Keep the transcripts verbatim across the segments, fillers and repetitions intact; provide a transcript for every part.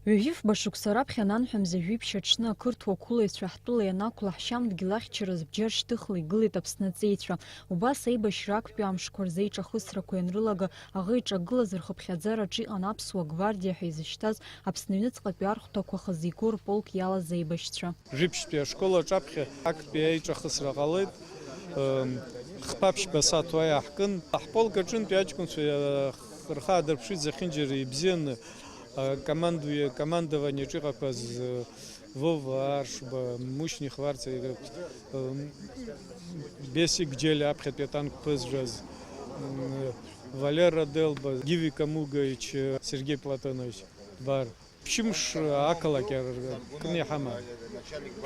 Ҩажәифба шықәса раԥхьа ананҳәа мза жәиԥшь аҽны ақырҭуа қәылаҩцәа ҳтәыла ианақәла ҳшьамдгьыл ахьчараз бџьар шьҭыхла игылеит Аԥсны аҵеицәа. Убас аибашьра актәи амшқәа рзы еиҿахысрақәа ианрылага аӷа иҿагылаз рхыԥхьаӡараҿы иҟан Аԥсуа гвардиа ҳәа изышьҭаз Аԥсны аҩныҵҟатәи архәҭақәа хазы игоу рполк иалаз аибашьцәа. Жәиԥшьтәи ашкол аҿаԥхьа актәи аиҿахысра ҟалеит. Ем, хԥа-ԥшьба сааҭ уа иааҳкын. Ҳполк аҿынтәи аҷкәынцәа, э, рхы аадырԥшит зехьынџьара ибзианы, э, командуе-, командованиаҿы иҟақәаз, э, Вова Аршба, Мушьни Хварца, э, м, Бесик Џьелиа аԥхьатәи атанк ԥызжәаз, м, Валера Делба, Гиви Камугаич, э, Сергей Платонович Дбар. Ԥшьымш ақалақь аркны иҳаман.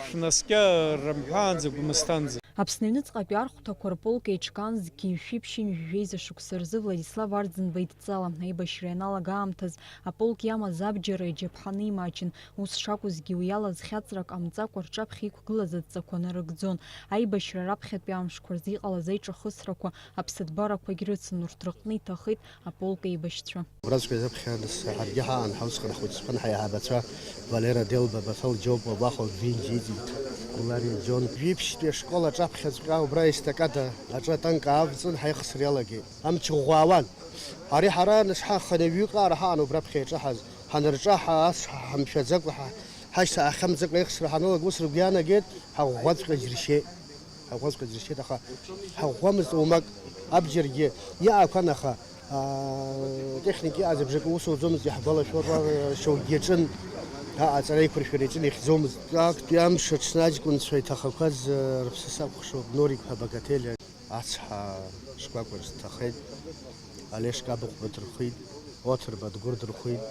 Шәнаскьа рымҳәаанӡа, Гәмысҭанӡа. Аԥсны аҩныҵҟатәи архәҭақәа рполк еиҿкаан зқьи жәшәи ԥшьынҩажәи жәеиза шықәса рзы Владислав Арӡынба идҵала аибашьра ианалага аамҭаз аполк иамаз абџьарра иџьаԥҳаны имаҷын. Ус шакәызгьы, уи ала зхьаҵрак ҟамҵакәа рҿаԥхьа иқәгылаз адҵақәа нарыгӡон. Аибашьра раԥхьатәи амшқәа рзы иҟалаз аиҿахысрақәа аԥсыҭбарақәагь рыцын, урҭ рыҟны иҭахеит аполк еибашьцәа. Убраҵәҟьа изаԥхьа нас ҳаргьы ҳаан, ҳаусҟан ҳхәыҷқәан ҳаиҳабацәа Валера Делба, Баҭал Џьопуа, Бахәа Гвинџьиҵит, Гәлариа Џьон. Жәиԥшьтәи ашкол аҿаԥхьаҵәҟьа убра естакада аҿы атанк аавҵын, ҳаихсыр иалагеит. Амч ӷәӷәаауан. Ари ҳара нас ҳаханы ҩык аара ҳаан убраԥхьа иҿаҳаз, ҳанырҿаҳа, ас ҳамшәаӡакәа, ҳа-, ҳашьҭа ҳахьамӡакәа аихсра ҳаналага, ус рыгәы иаанагеит, ҳаӷәӷәаҵәҟьа џьыршьеит. Ҳаӷәӷәаҵәҟьа џьыршьеит, аха ҳаӷәӷәамызт оумак, абџьаргьы иаақәан, аха, аа, техник иҟаз абжакы ус ауӡомызт, иаҳгәалашәо, ра-, шьоукгьы иаҿын, аҟаҵара еиқәыршәара иаҿын, ихьӡомызт. Актәи амш аҽны аҷкәынцәа иҭахақәаз, рыԥсы сакәхшоуп, Нурик ҳәа Багателиа. Ацҳа шкәакәа рзы дҭахеит, Олешка Абыхәба дырхәит, Оҭырба Дгәыр дырхәит,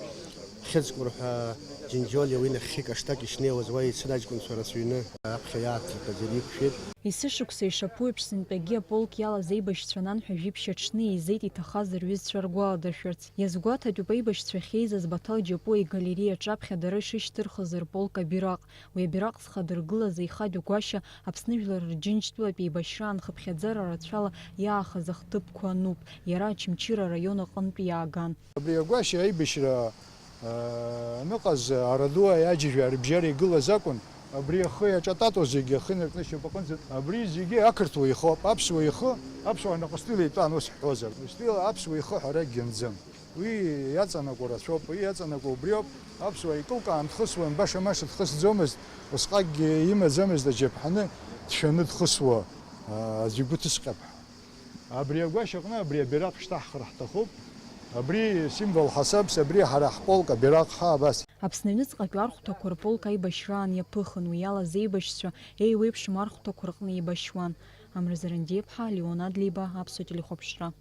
Хьыҵкәыр ҳәа Џьынџьолиа уи нахьхьи Каштак ишнеиуаз уа ицын аҷкәынцәа рацәаҩны аԥхьа иааҭыргаз иара иқәшәеит. Есышықәса ишаԥу еиԥш, сынтәагьы аполк иалаз аибашьцәа ананҳәа жәиԥшь аҽны еизеит иҭахаз рҩызцәа ргәаладыршәарц. Иазгәаҭатәуп аибашьцәа ахьеизаз Баҭал Џьапуа игалериа аҿаԥхьа дара ишышьҭырхыз рполк абираҟ. Уи абираҟ зхадыргылаз аихатә гәашьа Аԥсны жәлар рџьынџьтәылатә еибашьраан хыԥхьаӡара рацәала иаахаз ахҭыԥқәа ануп, иара Очамчыра араион аҟынтә иааган. Абри агәашьа аибашьра, э, аныҟаз, араду аиаџьажәа рыбжьара игылаз акәын. Абри ахы иаҿататоу зегьы ахы инаркны шьапаҟынӡа. Абри зегьы ақырҭуа ихоуп, аԥсуа ихы, аԥсуаа наҟ стәыла итәан, ус ҳҳәозар. Стәыла аԥсуа ихы ҳәара гьанӡам. Уи иаҵанакуа рацәоуп, уи иаҵанакуа убриоуп. Аԥсуаа икылкаан дхысуан, баша-маша дхысӡомызт, усҟакгьы имаӡамызт аџьаԥҳаны, дшәаны дхысуа, аа, аӡә игәы ҭысҟьап ҳәа. Абри агәашьаҟны абри абираҟ шьҭаҳхыр ҳҭахуп. Абри символ ҳасабс, абри ҳара ҳполк абираҟ ҳа абас. Аԥсны аҩныҵҟатәи архәҭақәа рполк аибашьраан иаԥыхын, уи ала зеибашьцәа еиуеиԥшым архәҭақәа рҟны еибашьуан. Амра Зарандиаԥҳа, Леон Адлеиба, Аԥсуа телехәаԥшра.